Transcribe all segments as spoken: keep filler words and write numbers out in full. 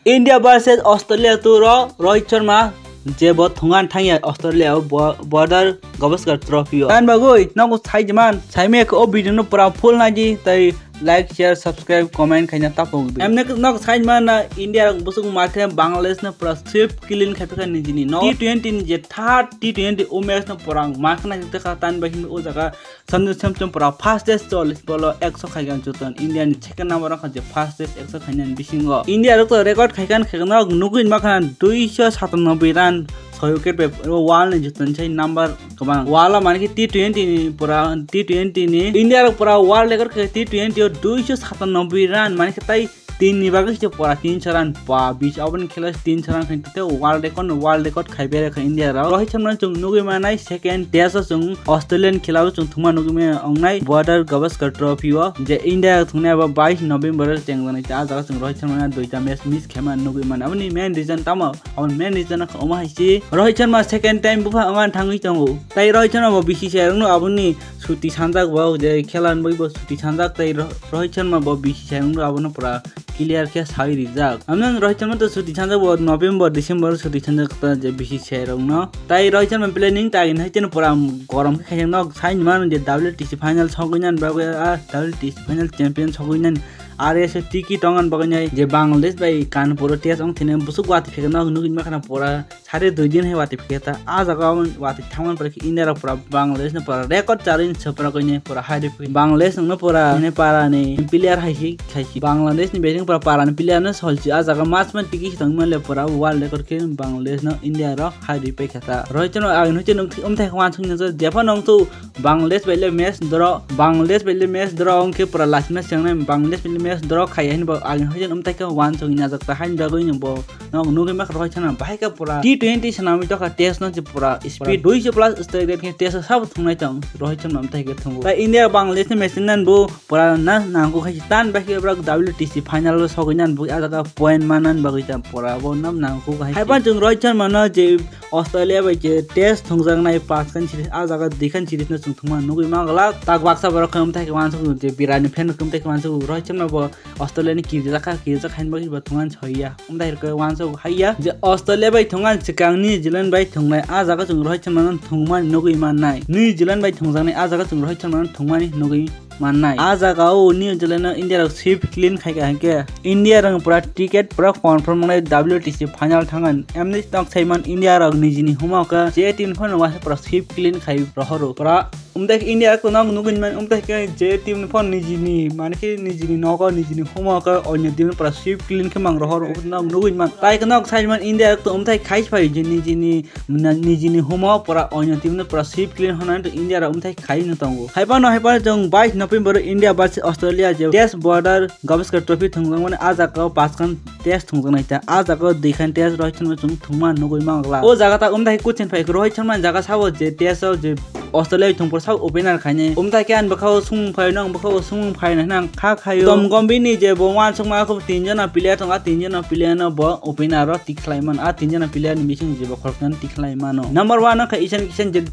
India versus Australia tour o Rohit Sharma je bo thungan thangya Australia o bo-, Border Gavaskar Trophy o. Tan bagwi nogo sai jaman, sai me o video no pura full naji, tai like, share, subscribe, comment khaina tapung di. Emne nok sai man na India rok busuk ma khe Bangladesh no pura sweep clean khai pha nijini no. T twenty ni je third T twenty o match no pura ma khna ta kha tan bagwi o jaga Sanju Samson pura fastest chol bolo ekso khaigan chuton. India ni second number kha je fastest ekso khainani bisingo. India rok to record khaikan khaikan rok nugui ma khana duiso satanoboi run soi wicket bai world ni chuton sai number kwbang. World o mani khe T twenty ni pura T twenty ni India rok pura world record khe T twenty o duiso satanoboi run mani khe tai tin ni bagwi se pura tinso run pa bis aboni khela tinso run khe tei world record no world record khai bere kha India rok. Rohit Sharma chung nugui manai second test o chung Australian khela o chung thuma nugui maya ongnai Border Gavaskar Trophy o je India thungnai abo bais November o chengjanai ta jaga chung Rohit Sharma duita match miss khema nugui mano. Aboni main reason tamo? Aboni main reason kha omo hai si Rohit Sharma second time bupha ongan thangwi tongo. Tai Rohit Sharma bo B C C I rokno aboni suti sanjak bo je khela ni bagwi bo suti sanjak tai Ro-, Rohit Sharma bo B C C I rokno abono pura clear khe sawi rijak. Amno Rohit Sharma to suti sanjak bo November, December suti sanjak ta je B C C I rokno. Tai Rohit Sharma planning ta agini hai cheno pura gorom khe khaijak nok sai ni mano je W T C final sogwi nani bagwi a W T C final champion sogwi nani R S F tiki tongan bagwi nai je Bangladesh bai Kanpur o test ong thine busuk wati phekno nugui ma khana pura sari dui din hai wati phekta. A jaga o wati thangman pore khe India rok pura Bangladesh no pura record chari ni sopra koi nai pura hai riphi. Bangladesh no pura ne para ni player hai si khai si. Bangladesh ni betting pura para ni player no solchi. A jaga match man tiki tong man le pura world record khe Bangladesh no India rok hai riphi khata. Rohit Sharma agin hoite nung thik um thai khwan sung nang jepha nung tu Bangladesh bai le match draw, Bangladesh bai le match draw wngkhe pura lachima se wngnai, Bangladesh bai le match draw khai hinba agin hoite umtai khe wansugwi najakta hain bagwi no bo nok nugwi mak Rohit Sharma bahai khe pura T twenty swnamwi tokha test no je pura speed duiso plus strike rate khe test sabo thungnai tong Rohit Sharma umtai khe thungo. Tai India Bangladesh ni match nan bo pura na nangkuk hai tan bai khe brak W T C final o sogwi nan bo a jaga point manan bagwi ta pura bo nam nangkuk hai. Haiban chung Rohit Sharma no je Australia bai je test thungjaknai paskhan series, a jaga duikhan series no chwng thwngmano nugwi manglak. Tak baksa borok khe umthai khe uansuk je birani fan khe umthai khe uansuk Rohit Sharma bo Australia ni kirijak kha, kirijak haino bagwi bo thwngmani soiya. Umthai khe uansuk haiya je Australia bai thwngmani swkang New Zealand bai thwngnai, a jaga chwng Rohit Sharma no thwngmani nugwi mannai. New Zealand bai thwngjaknai, a jaga chwng Rohit Sharma no thwngmani nugwi mannai. A jaga o New Zealand no India rok sweep clean khai ka hinkhe India rok pura ticket pura confirm wngnai W T C final thangani. Emni nok saiman India rok nijini humo khe je team phano wasa pura sweep clean khai rohoro. Pura umtai khe India rok no nugwi man umtai khe je team phano nijini mani khe nijini nogo nijini humo khe onyo team pura sweep clean khe mang rohoro no nugwi man. Tai khe nok saiman India rok to umtai khai phai je nijini Na-, nijini humo pura onyo team no pura sweep clean hwnani to India rok umthai khai no tongo. Haibano haiphano chwng bais November o India versus Australia je test Border Gavaskar Trophy thwngjakmani a jaga o paskhan test thwngjaknai ta. A jaga o duikhan test Rohit Sharma chwng thwngma nugwi manglak. O jaga ta umthai kuchin phai Rohit Sharma ni jaga sabo je test o je Australia thwngphuru sabo opener khainai. Umthai khe ani bwkha o swngmung phai nang bwkha o swngmung phai nang kha khaio. Tom Gombi ni je bo uansukma khe tinjona player thwng a tinjona player no bo opener o tik khlai man a tinjona player ni bising je bo khoroknani tik khlai mano. Number one wngkha Ishan Kishan je,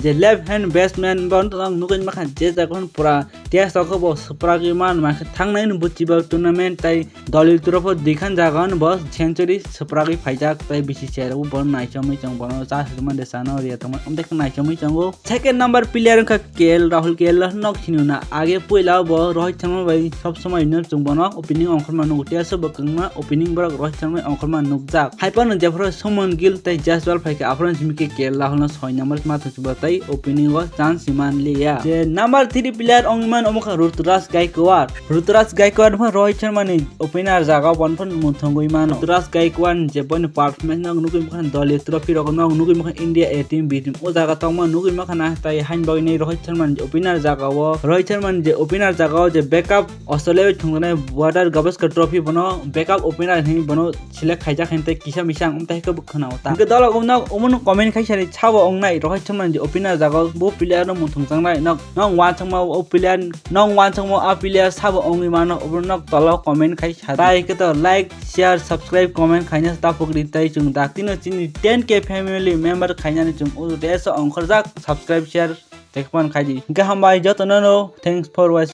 je left hand batsman bo wngtong ang nugwi mankha je jaga pura test rok bo swpragwi man mankha thangnai ni buchiba tournament tai Dolil trophy duikhan jaga hwn bo century swpragwi phaijak tei B C C I rok bo naichomwi chwng bono cha hwrwkma de chana riya tongma umtei khe naichomwi chwngo. Second number player wngkha K L Rahul, K L Rahul nok sini na age puila bo Rohit Sharma bai sob somoi no chwng bono opening ongkhorma nugo tei aswk bo kwbangma opening borok Rohit Sharma bai ongkhorma nukjak. Haiphano jephru Shubman Gill tei Jaiswal phaikha aphuru simi khe K L Rahul no soi number ma thangsiba tei opening o chance si man liya. Je number three player ongman omo kha Ruturaj Gaikwad. Ruturaj Gaikwad wngkha Rohit Sharma ni opener jaga o bono phano muthungwi mano. Ruturaj Gaikwad je boni performance no nugwi mankha Dolil trophy rok no nugwi mankha India A team B team o jaga tongma nugwi mankha na tai hain bagwi nei Rohit Sharma ni opener jaga o Rohit Sharma ni je opener jaga o je backup Australia bai thwngjaknai Border Gavaskar trophy bono backup opener hinwi bono select khaijak hinwi tei kisa misa ang umtai khe bo khwnao ta. Hwnkhe dolok umno umno comment khai sari sabo ongnai Rohit Sharma ni opener jaga o bo player no muthungjaknai nok nong wansukma o player nong wansukma a player sabo ongwi mano obo nok tolo comment khai sadi. Tai khe to like, share, subscribe, comment khaina ta pukri tai chwng daktino chini ten K family member khainani chwng o reso ongkhorjak subscribe, share tei comment khaidi. Hwnkhe hambai jotono no, thanks for watching.